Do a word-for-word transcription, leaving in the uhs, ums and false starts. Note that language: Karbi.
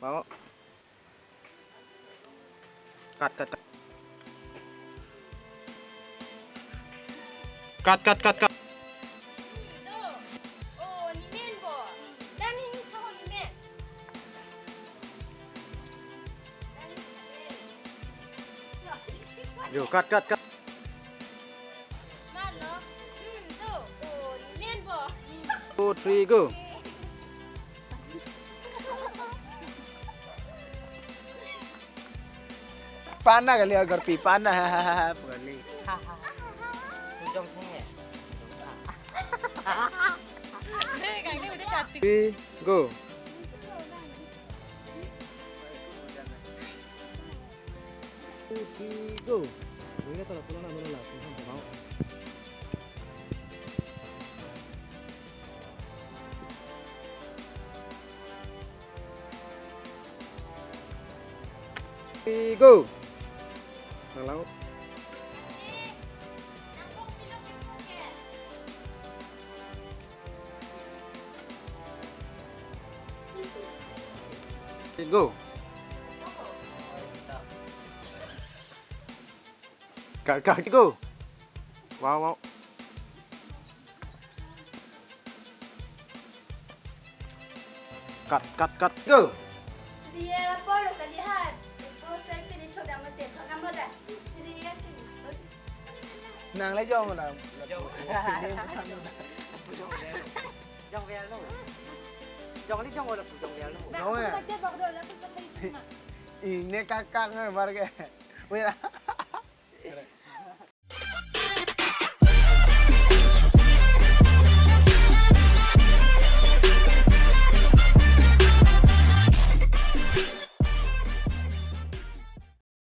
Mau. Cut, cut, cut. Cut, cut, cut, cut. Do. Oh, ni men bo. Dan hini tho ni men. Yo, cut, cut, cut. Malo. Hmm, do. Oh, ni men bo. Two, three, go. Pana kali agar pi pana, hahaha, kali. Pujong theng ya. Three, go. Two, three, go. Ini kalau pulang anu lah, pulang ke bawah. Three, go. Nang lang. Go. Cut, cut, go. Wow, wow. Cut, cut, cut, go. Dia lapor lo kali hat. Ko sai pini chok dam te chok dam da. Dia pini. Nang le jong na. Jong. Jong velo. Jong le jong lo, jong velo. Jong ya. Ini kakak ngar bar ke. Wira.